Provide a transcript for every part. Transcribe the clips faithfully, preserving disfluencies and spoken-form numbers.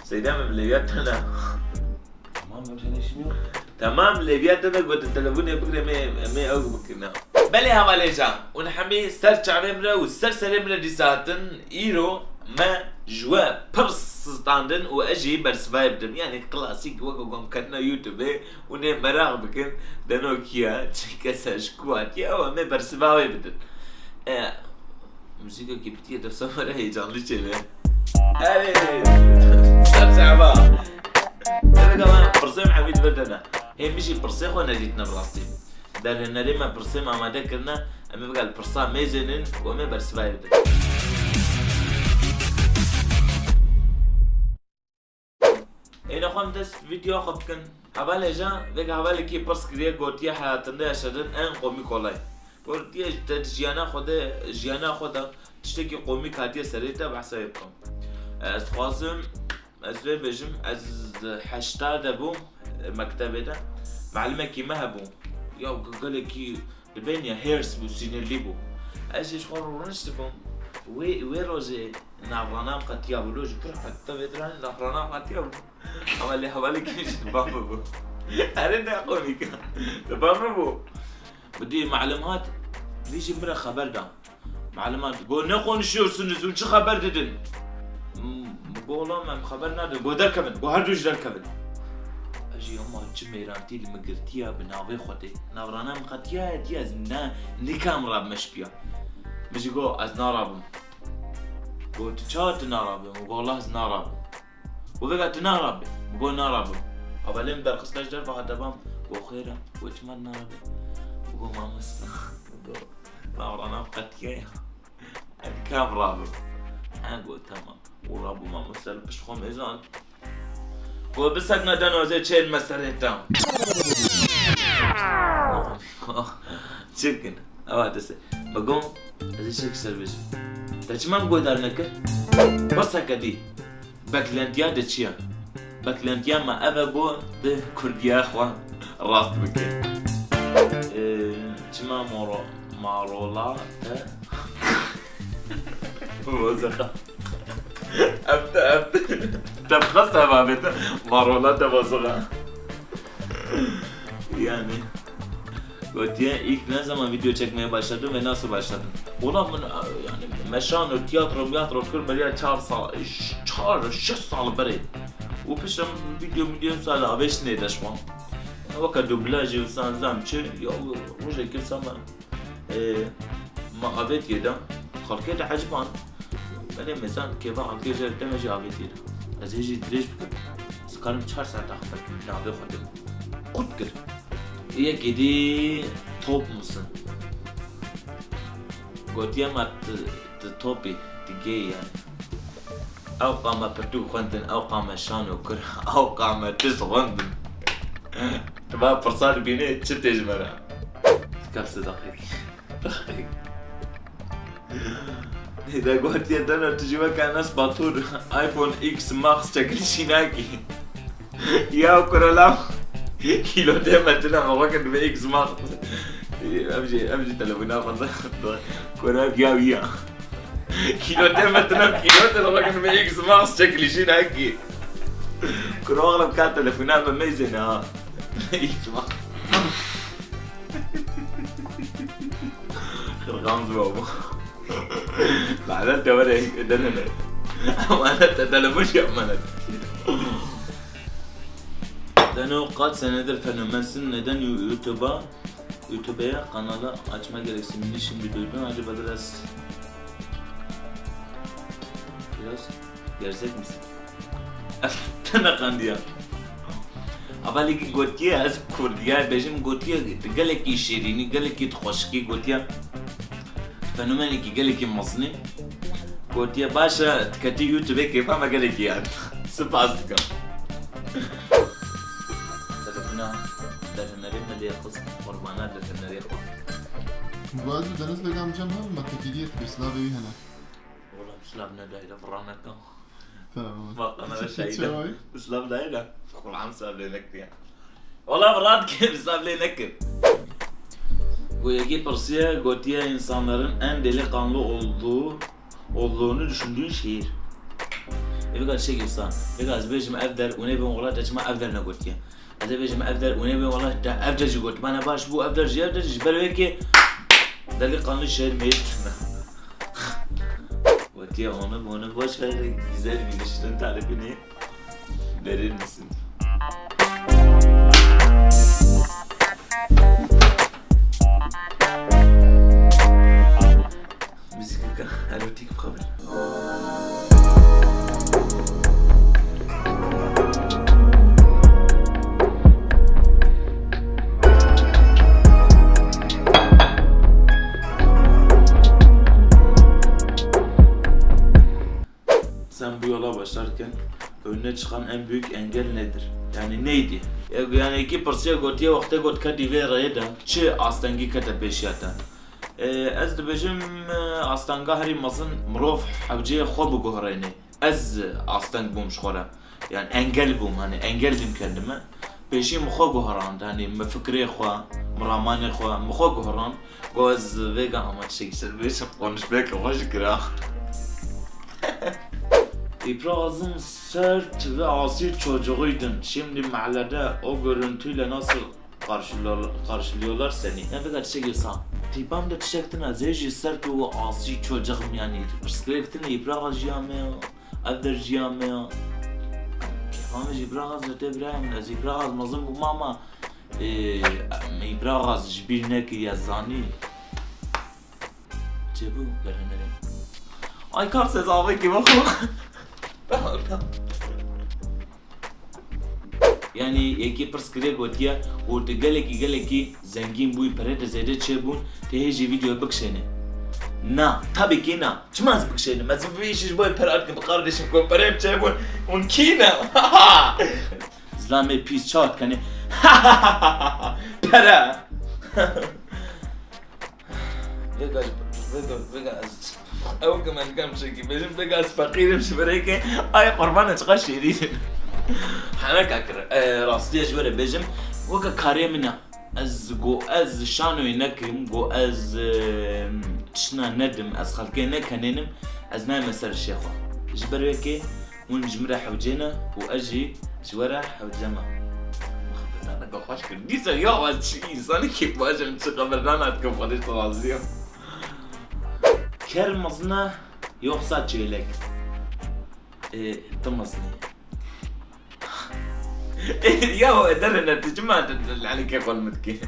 Seyda, min lêviya te ne. Tamam, ben sana işim yok. Tamam, lêviya te ne, gotin telefonê bigire, me, me ew bikirina. Belê hevalêcan, hûn hemî ser çavê min re û ser serê min re dîsa hatin. Îro me ji we pirs standin û ez jî bersivayê bidim. Yanî klasîk wek ku gom ketina YouTubeê, hûn ê meraq bikin, deno kî ye, çi kes e, ji ku hatiye, ew em ê bersiva wê bidin. E, Muzîkekî bitiye, dewsa were heyecanlî çêbe. Erê! Ser çava! Demek ama pirsê min hemî di vir de ne. Hê min jî pirsê xwe nedîtine bi rastî. Derhênerê me pirsê me amade kirine, em ê vegel pirsa mêzênin û em ê bersivayê bidin. Ê nexwe em dest vîdyoya xwe bikin. Hevalê jan, vêga hevalekî pirs kiriye, gotiye, heyatinde yaşadın en komik olay. Gotiye, te di jiyana xwe de, jiyana xwe de tiştekî komîk hatiye serê te, behsa wê bikim. Ez dixwazim, ez vê bêjim, ez heşta de bûm, mektebê de. Melimekî me hebû. Ya gelekî Li bêhniya hêrs bû, sînirlî bû. Ez jî ji xwe re rûniştibûm. Wê, wê rojê navranan qetiya bû. Lo ji pir heta vê diranê navranan qetiya bû. Ama lê hevalekî min jî li ba min bû. Erê ne komîk e. Li ba min bû. Bi dî malim hat, vî jî min re xeber da. Malim hat, go, "Ne konuşuyorsunuz? Hûn çi xeber didin?" M-, go, "Wela em xeber nadin." Go, "Derkevin." Go, "Her du jî derkevin." Ez jî ama çi mêrantî li min girtiye bi navê Xwedê. Navrana min qetiya ye, diye ez ne, nikam ra meşpiya. Min jî go, "Ez narabim." Go, "Tu çawa tu narabim?" Go, "Wela ez narabim." Go, "Vêga tu narabim." Go, "Narabim." Hevalê min derxiste ji derve hate ba min. Go, "Xêr e?" Go, "Çima tu narabim?" Go, "Mamoste." Go, "Navrana min qetiya ye." Ez kam rabim? Ha, go, "Tamam." Û rabû mamoste li pişt xwe mêzan. Go, "Bisekne deno, ez ê çênime serê te." Çi bikin? Ewa dese. Bigom, ez ê çek ser bêjim. Te çima min guhdar nekir? Pirseke dî. Beklentiya de çi ye? Beklentiya me ev e, bo di kurdiya xwe rast bike. Ee, çima moro-, marola te? Bozaka. Ev te, ev te. Te xasta ev avête. Marola te bozaka. Yani. Gotiye, "İlk ne zaman video çekmeye başladın ve nasıl başladın?" Ola min, yani, me şano, tiyatro, miyatro kir beriya çar sal, ş-, çar, şeş sal berê. Û piştre min video, video sal avêş nêde şwan. Weke dublajê û san zam çi, ya rojekê sa me, e, me avêtiye de, xelkê de eciban. Belê mêzan kêfa xelkê jê re teme jî avêtiye de. Ez ê jî dirêj bikim. Ez karim çar saeta xwe vekim, navê xwe dim. Qut kir. Yekê dî top misin. Gotiye me tu, tu topî, tu gay yani. Ew qame pirtûk xwendin, ew qame şano kir, ew qame tişt xwendin. Tu va pirsa dibînê, çi tê ji me re? Dikar sedaqekî. Neyde gotiye, "Dana, tu jî weke Enes Batur iPhone X Max çekilişî nakî?" Ya kuro la, kîlotê me tune me xwe kir dibe X Max. Em jî, em jî telefona xwe de, kuro ya wî ya. Kîlotê me tune, kîlotê xwe kir dibe X Max çekilişî nakî. Kuro oğlum ka telefona me meyzêne ha. X Max. Xirxan zû bû. Lanet te were, denene. Emanet te, telefon şey emanet. Deno, kaç senedir fenomensin? Neden YouTube'a, YouTube'ya kanalı açma gereksinimini şimdi duydun? Acaba biraz, biraz gerzek misin? Te neqandiya. Hevalekî gotiye, ez kurdiya bêjim, gotiye, tu gelekî şêrînî, gelekî tu xweşikî, gotiye, fenomenekî gelekî mezinî. Gotiye, "Baş e, tu ketî YouTubeê, kêfa me gelekî hat." Spas dikim. Telefona derhinerê me lê xist, qurbana derhinerê xwe. Bazı deniz begam cem ha, ma tekîdiye tu slavê wî hene. Oğlum, silav ne dayla, vırana tam. Tamam. Bak, ana da Çawayı? Silav dayla. Kur'an silav lê nekiriya. Ola vırat ki silav lê nekir. Bu yekî pirsiye, gotiye, insanların en delikanlı olduğu, olduğunu düşündüğün şehir. Ê, vêga tiştekî wisa. Vêga ez bêjim ev der, û nê bêjim wela te çima ev der negotiye. Ez ê bêjim ev der, û nê bêjim wela te ev der jî got. Bana baş bû ev der jî, ev der jî, ji ber wê kê delikanlı şehir meyit. Gotiye onu bunu boş ver, güzel bir düşünün tarifini verir misin? Müzik erotik kabul. Sen bu yola başlarken önüne çıkan en büyük engel nedir? Yani neydi? E, yani êkî pirsiya gotiye wextê got kedî vê rêyê de çi astengî kete pêşiya te? E, ez dibêjim, e, astanga herî mezin mirov hewceyê xwe biguherêne. Ez asteng bûm ji xwe re. Yani engel bûm, hani engel bûm kendime. Pêşî min xwe guherand, hani min fikrê xwe, min ramanê xwe, min xwe guherand. Go ez vêga ama tiştekî ser bêjim, konuşmeyeke xwe jî kira. İbrahim sert ve asi çocuğuydun. Şimdi mahallede o görüntüyle nasıl karşılıyor-, karşılıyorlar seni? Ne kadar şey insan. Tîpam de tiştek tine, ez hê jî sert û asi çocuğum yani. Pirsgirêk tine, Îbraga jiya me ya, ev der jiya me ya. Kêfa min ji Îbraga zêde, biraya min, ez Îbraga mezin bûma ama, e, Îbraga ji bîr nekiriye, zanî. Çêbû, berhenerê. Ay, kar sez avekî bixwe. Tamam, tamam. Yani yekî pirs kiriye gotiye, û tu gelekî gelekî zengîn bûyî, perê te zêde çêbûn, tu hê jî vîdeo bikişênî. Na, tabii ki na. Çima ez bikişênim? Ez vî îşî ji bo pere dikim, kardeşim, ku perê çêbûn, hûn kî ne? Zilamê pîs çawa dikenê? Pere! Vêga, vêga, vêga ez, ew ki me dikem çekî bêjim, vêga ez feqîrim ji birêkê, ay qurban, çiqa şêrîn in. Heneka kir, e, rastiya ji we re bêjim, weke karê min e. Ez go ez şanoyê nekim, go ez, e, tişna nedim, ez xelkê nekenênim, ez nayme ser şêxwa. Ji ber wê kê Hûn ji min re hewcê ne û ez jî ji we re hewce me. Xeberdana xweş kir. Dîsa ya ez çi însanekî baş im, çi xeberdana dikim, Xwedê ji te razî ye. Ker mezin e yoksa çêlek? Ê, tu mezin î. Ya, derine tu çima tu, tu, tu, lenekê xwe li min dikî?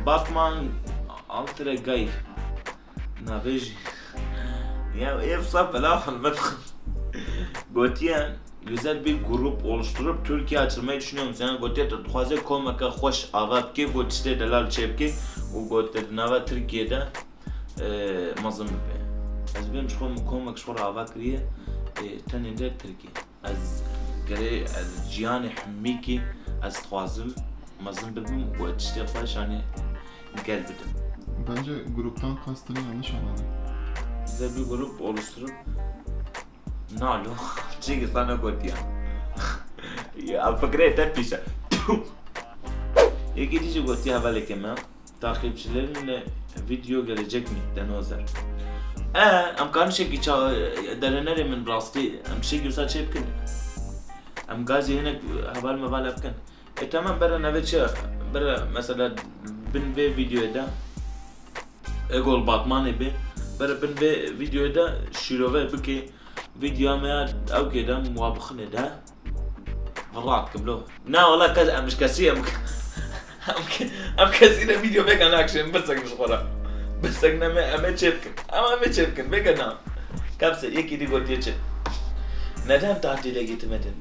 Batman Altere Gay. Navê jî. Ya, ev saf bela xelmet. Gotiye, güzel bir grup oluşturup Türkiye açılmayı düşünüyor musun? Yani gotiye, tu dixwazê komeke xweş ava bikê, got tiştê delal çê bikê û got di nava Tirkiye de, e, mezin bibe. Ez bêm ji xwe min komek ji xwe re ava kiriye, e, tenê der Tirkiye. Ez gerê, ez ciyanê hemîkî ez dixwazim mezin bibim û ez tiştê xwe şanê gel bidim. Bence gruptan kastını yanlış anladın. Bize bir grup oluşturup Nalo, çi sana gotiya. Ya, fikrê te pîs e. Yekî dî jî gotiye hevalekê me. Takipçilerinle video gelecek mi? Denozer. E, em karin şekî ça-, derenerê min rastî, em şekî wisa çê bikin. Em gazî hinek heval meval bikin. E, tamam, bere navê çi? Bere mesela bin vê videoyê de, Egol Batmanê bê, bere bin vê videoyê de şîrove bike. Vîdyoya me ya ew kê de muwabixinê de. Virat kim lo. Na wala kes, em ji kesî, em, em, em kesî de vîdyo vêga nakişên, bisek ji xwe re. Bisek ne me, em ê çê bikin. Ama em ê çê bikin, vêga na. Kapse, yekî dî gotiye çi? Neden tatile gitmedin?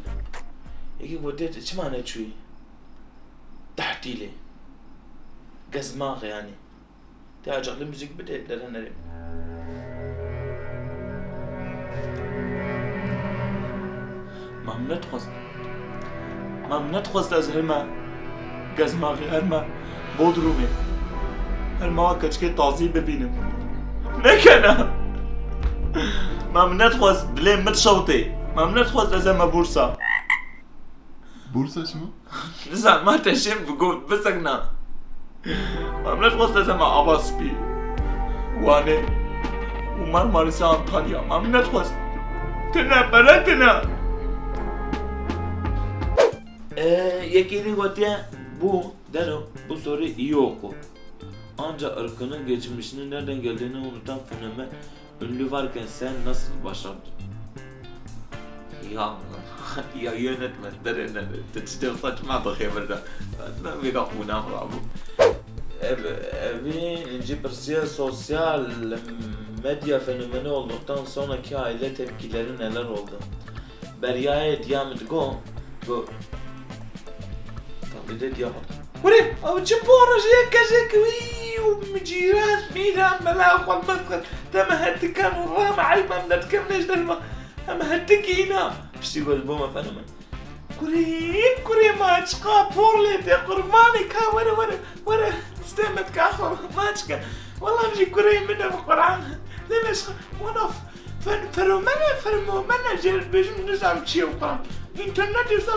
Yekî gotiye çi, çima neçûyî? Tatile. Gezmax yani. Te acıklı müzik bide, dere nerim. Ma min nedixwest. Ma min nedixwest ez herme gezmaxê, herme Bodrumê. Herme wa keçikê tazî bibînim. Nekene. Ma min nedixwest dilê min şewtê. Ma min nedixwest ez heme Bursa. Bursa çima? Nizan, ma te şêm bi got, bisekna. Ma min nedixwest ez hema Ava Spî, Wanê û Marmarîsa Antalya. Ma min nedixwest. Tine, pere tine. Ee, yekî din gotiye, bu, Deno, bu soru iyi oku. Ancak ırkının geçmişini nereden geldiğini unutan fenomen ünlü varken sen nasıl başardın? Ya, ya yönetmen, derene, te çi de saçma bakıyor burada. Ben bir kapı ne var bu? Ev, evi inci pirsiye sosyal medya fenomeni olduktan sonraki aile tepkileri neler oldu? Beryayê diya min digo, go. Tam dide diya xwe. Kurê, ew çi porojeyeke jek wî û min cîran mîran mela xwe mexwe. Te me hetikan û ra me eyb em derdikem nêj derma. Em hetikî îna. Piştî got bo me fenomen. Kurê, kurê maçka por lê te qurbanê ka were were were. Stê me dika xwe maçka. Wela jî kurê min e bi Quran. Lê me şi-, wela Fen-, feromene, feromene, jê bêjim nizam çi ye wisa. Înternetê wisa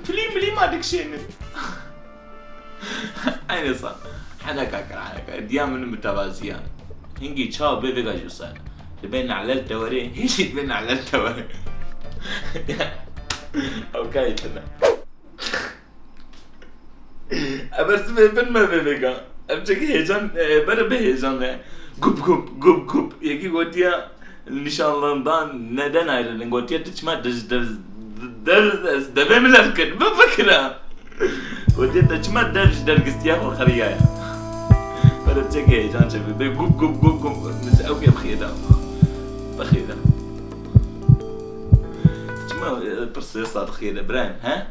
film milîma dikişênin. Aynı san. Heneka kir, heneka. Diya min mütevaziya. Hingî çaw bê vêga jî wisa. Dibê nalel tewerê, hingî dibê nalel tewerê. Ew kayê tine. Eber sibê bin me vê vêga. Ev çekî heyecan, e, bere bi heyecan e. Gup gup, gup gup. Yekî gotiye nişanlından neden ayrıldın? Gotiye tu çima dej-, dej-, dej-, devê min lev kir. Bifikire. Gotiye tu çima dev ji dergistiya xwe xeriyaye. Bere çekî heyecan çekî. Bê gup gup, gup gup. Min ew kê bixêda. Bixêda. Çima, e, pirsê sa dixêde, Brahim, he? Ya,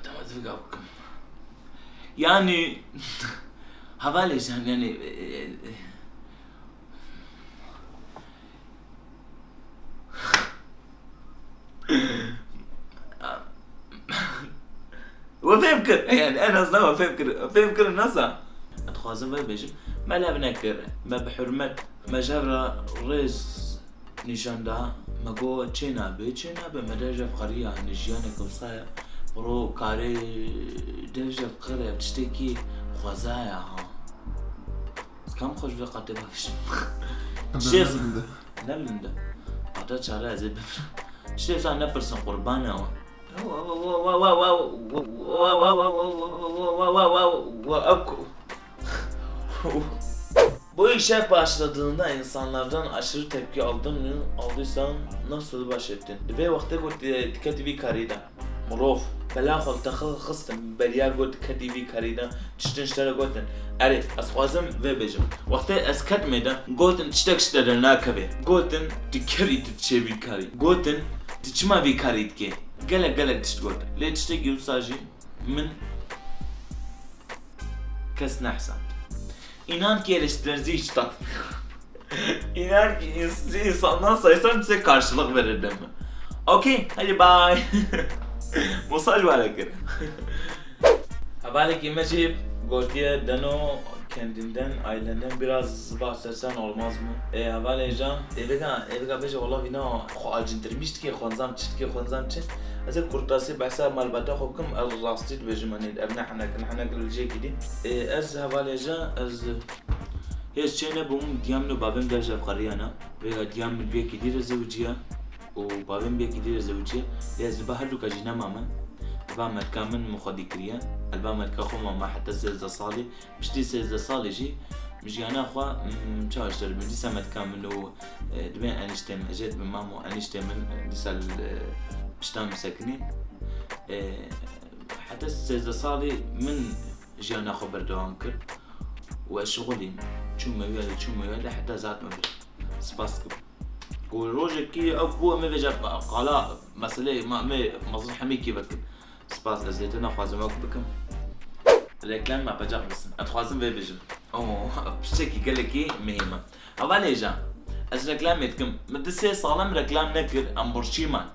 tamam, ez vika bikim. Yani, hevalê jan, yani, e, e, e. We fêm kir, yani, en azından we fêm kir. Fêm kir nasa. Dixwazim vê bêjim. Me lev nekir, me bi hurmet, me ji hev re rêz nîşan da, me got, "Çê nabe, çê nabe, me dev ji hev qeriya, hani jiyanek wisa ye, bro, karê dev ji hev qir e, tiştekî xweza ye ha." Kam xwe ji vê qatê bavêjim. Çê ne bilinde. Hata çare ez ê bibrim. Tiştê wisa nepirsin, qurbanê wan. Bu işe başladığında insanlardan aşırı tepki aldın mı? Aldıysan nasıl baş ettin? Divê wextê ku di-, diketî vî karî de. Mirov bela xwe li te xwe xistin, beriya got diketî vî karî de, tiştin ji te re gotin. Erê, ez xwazim vê bêjim. Wextê ez ketmê de, gotin tiştek ji te dernakeve. Gotin tu kerî tu diçê vî karî. Gotin tu çima vî karî dikê? Gelek gelek tişt gotin. Lê tiştekî wisa jî min kes nehsand. İnan ki eleştirilerinizi hiç takmıyorum. İnan ki ins-, insandan sayısam size karşılık verirdim. Okey, hadi bye. Mesaj var akır. Hevalekî me jî gotiye, Deno, kendinden, ailenden biraz bahsetsen olmaz mı? E, hevalê jan, ê vêga, ê vêga bêje, wela vîna xwe acindırmış dike, xwenzam çi dike, xwenzam çi. Ez ê kurtasî behsa malbata xwe bikim, ez rastî dibêjim, hani ev ne henek in, henek li cihekî dî. E, ez hevalê jan, ez hêz çê nebûm, diya min û bavê min dev ji hev qeriyana. Vêga diya min bi yekî dî re zewiciya û bavê min bi yekî dî re zewiciye. Lê ez li ba her duka jî nemame. Li ba metka min min xwedî kiriye. Ez li ba metka xwe mame heta sêzdeh salî. Piştî sêzdeh salî jî min jiyana xwe, mm, çawa ji te re bim, dîsa metka min û, e, dibên eniştê min, ez jê dibim mam û eniştê min, e, dîsa li, e, pişta min sekinî. E, heta sêzdeh salî min jiyana xwe berdewam kir û ez şixulîm. Çûme wê de, çûme wê de, heta ez hatime vir. Spas dikim. Ku rojekî ew bû, em ê vêca qala meseleyê me, em ê mezin hemî kê vekin. Spas, ez lê te naxwazim wek bikim. Reklam me pecaq bisin. Ez dixwazim vê bijim. Oo, piçekî gelekî mihîm e. Hevalê jan, ez reklamê dikim. Min du sê sal e min reklam nekir, em birçî man.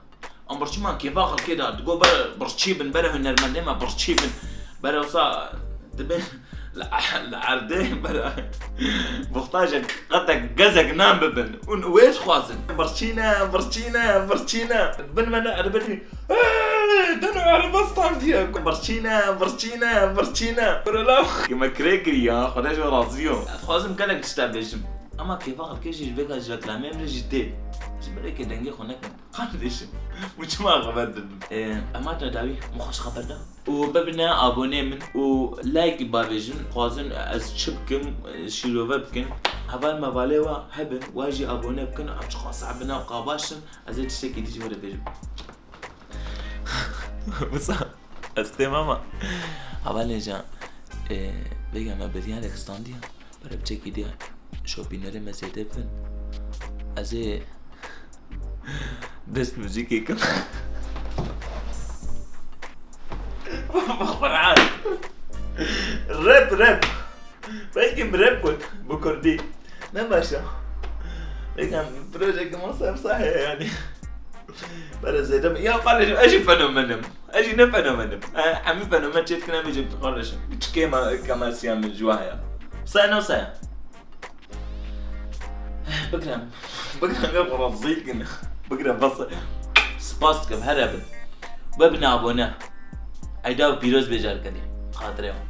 Em birçî man kêfa xelkê da. Digo bere birçî bin, bere hunermendê me birçî bin. Bere wisa dibê li, li erdê bere muxtaje qetek gezek nan bibin. Û wê dixwazin. Birçî ne, birçî ne, birçî ne. Bin me ne erbetî. Hey, deno Erebistan diye. Birçî ne, birçî ne, birçî ne. Bere la. Ki me kirê kiriya, Xwedê ji we razî yo. Ez dixwazim gelek tişta bêjim. Ama kêfa xelkê jî ji vê ka ji reklamê em re jî tê. Ji ber ê ke dengê xwe nekin. Kardeşim, bu çima xeber didin? Ee, ema te dawî, min xweş xeber da. Û bibine abonê min û like bavêjin, xwazin ez çi bikim, şîrove bikin. Heval mevalê wa hebin, wa jî abone bikin, em çiqas hebine qabaş in, ez ê tiştekî dî ji we re bêjim. Wisa, ez têm ama. Hevalê can, e, vêga me biryarek standiya, berevçekî diya şopînerê me zêde bin. Ez ê dest muzîkê kim. Quran. Rap, rap. Belkî min rap got bi kurdî. Ne baş e. Vêga projeke masa masa heye yani. Bere zêde mi? Ya kardeşim, ez jî fenomenim. Ez jî ne fenomenim. E, hemî fenomen çêdikin, em jî kardeşim. Çikê me, kemesiya min ji wa heye. Say ne say? Bigre. Bigre, ne razî kin. Bigre, bas. Spas dikim, here bin. Bibine abone. Eyda pîroz bêje her kedî. Xatirê wan.